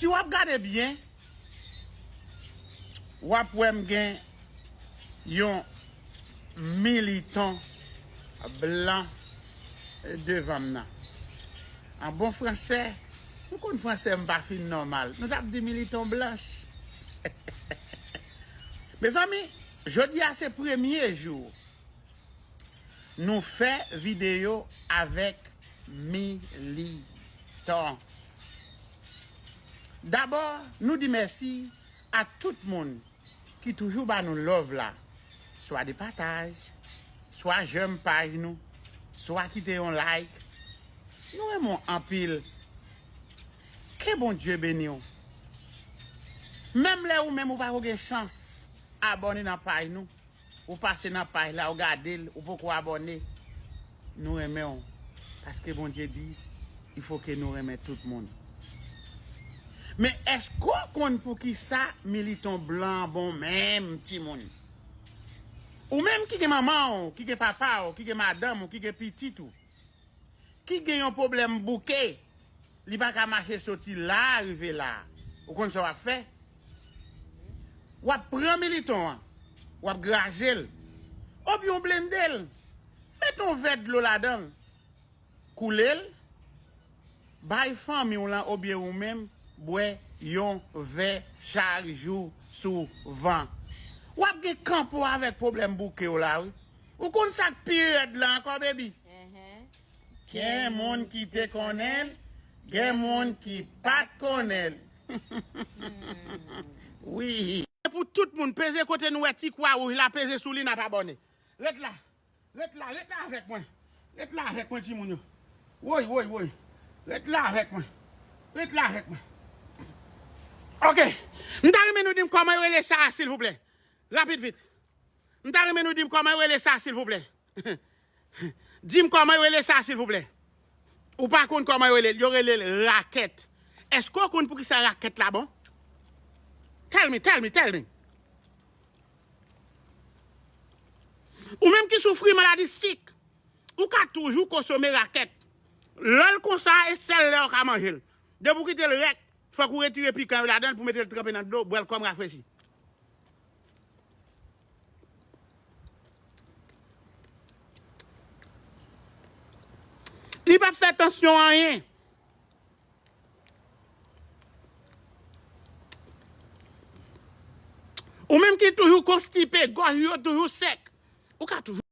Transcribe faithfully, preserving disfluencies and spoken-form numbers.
Si w ap gade byen, w ap wè m gen yon militon blan devan m nan. An bon fransè, nou konn fransè m pa fin nòmal. Nou t ap di militon blanch. Mezanmi, jodi a se premye jou nou fè videyo avèk militon. Dabò, nou di mèsi a tout moun ki toujou ba nou love la, swa de pataj, swa j'aime paj nou, swa kite yon like. Nou renmen w anpil. Ke Bondye beni w. Menm lè ou menm ou pa ko gen chans abòne nan paj nou, ou pase nan paj la, ou gade l, ou poko abòne, nou renmen w. Paske Bondye di, il faut que nou renmen tout moun. Men èske w konn poukisa militon blan an bon menm, timoun? Ou menm ki gen manman w, ki gen papa w, ki gen madanm w, ki gen pitit ou, ki gen yon pwoblèm bouke, li pa ka mache soti la rive la. Ou konn sa w ap fè? W ap pran militon an, w ap graje l, oubyen w blende l, met yon vè dlo ladan l, koule l, bay fanmi w lan oubyen ou menm bwè yon vè chak jou souvan. W ap gen kanpo avèk pwoblèm bouke w la, wi. Ou konn sa k pi rèd la ankò, baby? Gen moun ki te konnen l, gen moun ki pa t konnen l. Wi. Pou tout moun, peze kote nou wè ti kwa wouj la, peze sou li, n ap abòne. Ret la. Ret la, ret la avèk mwen. Ret la avèk mwen, timoun yo. Woy, woy, woy. Ret la avèk mwen. Ret la avèk mwen. Ok. M ta renmen nou di m kòman yo rele sa a, silvouplè. Rapid vit. M ta renmen nou di m kòman yo rele sa, silvouplè. Di m kòman yo rele sa, silvouplè. Ou pa konn kòman yo rele l. Yo rele l rakèt. Èske w konn poukisa rakèt la bon? Tell me, tell me, tell me. Ou menm ki soufri maladi sik, ou ka toujou konsome rakèt. Lè l konsa, e sèl lè w ka manje l. Depi w kite l rèk, fòk ou retire pikan yo ladan l pou mete l tranpe nan dlo, bwè l kòm rafrechi. Li p ap fè tansyon anyen. Ou menm ki toujou konstipe, gòj ou yo toujou sèk, ou ka toujou